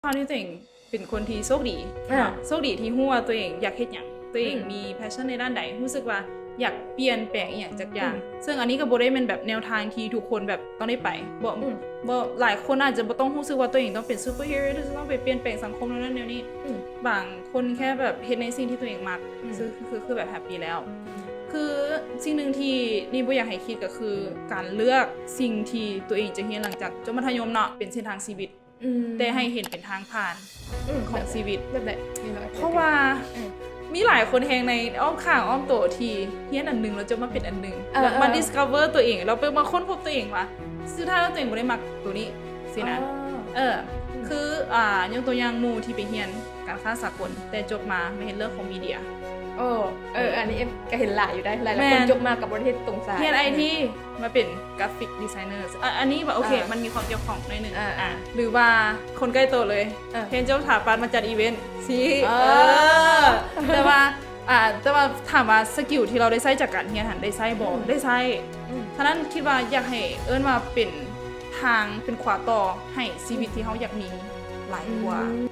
ຄວາມທີ່ຕົວເອງເປັນຄົນທີ່ໂຊກດີ ອ່າ ເນາະ ໂຊກດີທີ່ຮູ້ວ່າຕົວເອງຢາກເຮັດຫຍັງ ຕົວເອງ ອືມ ມີ passion ໃນດ້ານໃດ ຮູ້ສຶກວ່າຢາກປ່ຽນແປງອີ່ຫຍັງຈັກຢ່າງ ອືມ ເຊິ່ງອັນນີ້ກໍບໍ່ໄດ້ແມ່ນແບບແນວທາງທີ່ທຸກຄົນແບບຕ້ອງໄດ້ໄປ ບໍ່ ອືມ ບໍ່ ຫຼາຍຄົນອາດຈະບໍ່ຕ້ອງຮູ້ສຶກວ່າຕົວເອງຕ້ອງເປັນ superhero ຫຼືຈະຕ້ອງໄປປ່ຽນແປງສັງຄົມແນວນັ້ນແນວນີ້ ອືມ ບາງຄົນແຄ່ແບບເຮັດໃນສິ່ງທີ່ຕົວເອງມັກ ອືມ ຄື ຄື ຄືແບບ happy ແລ້ວ ອືມ ຄືສິ່ງໜຶ່ງທີ່ນີ້ບໍ່ຢາກໃຫ້ຄິດກໍຄືການເລືອກສິ່ງທີ່ຕົວເອງຈະຮຽນຫຼັງຈາກຈົບມັດທະຍົມເນາະ ເປັນເສັ້ນທາງຊີວິດ ອືມ ແຕ່ໃຫ້ເຫັນເປັນທາງຜ່ານ ອືມ ຂອງຊີວິດ ແບບໃດ ເພາະວ່າ ອືມ ມີຫຼາຍຄົນແຮງໃນອ້ອມຂ້າງອ້ອມໂຕທີ່ຮຽນອັນໜຶ່ງແລ້ວຈະມາເປັນອັນໜຶ່ງ ເອີ ແລ້ວມາ ເອີ discover ຕົວເອງ ແລ້ວໄປມາຄົ້ນພົບຕົວເອງວ່າສຸດທ້າຍແລ້ວຕົວເອງບໍ່ໄດ້ມັກໂຕນີ້ຊີ້ນະ ອໍ ເອີ ອືມ ຄື ອ່າ ຍົກຕົວຢ່າງໝູ່ທີ່ໄປຮຽນການຄ້າສາກົນ ແຕ່ຈົບມາ ມາເຮັດເລື່ອງຂອງມີເດຍ ໂອ້ ເອີ ອັນນີ້ເອັມກໍເຫັນຫຼາຍຢູ່ໄດ໋ ຫຼາຍໆ ແມ່ນ ຄົນຈົບມາກໍບໍ່ໄດ້ເຮັດຕົງສາຍ ຮຽນ ໄອທີ ມາເປັນ graphic designer ອາ ອັນນີ້ແບບ ໂອເຄ ອ່າ ມັນມີຄວາມກ່ຽວຂ້ອງໜ້ອຍໜຶ່ງ ອ່າ ອ່າ ຫຼືວ່າຄົນໃກ້ໂຕເລີຍ ເອີ ຮຽນຈົບສະຖາປັດມາຈັດອີເວັນຊີ້ ເອີ ເອີ ແຕ່ວ່າ ອ່າ ແຕ່ວ່າຖາມວ່າສະກິວທີ່ເຮົາໄດ້ໃຊ້ຈາກການຮຽນຫັ້ນໄດ້ໃຊ້ບໍ່? ອືມ ໄດ້ໃຊ້ ອືມ ສະນັ້ນຄິດວ່າຢາກໃຫ້ເອີ້ນວ່າເປັນທາງ ເປັນຂວາຕໍ່ໃຫ້ຊີວິດທີ່ເຮົາຢາກມີຫຼາຍກວ່າ ອືມ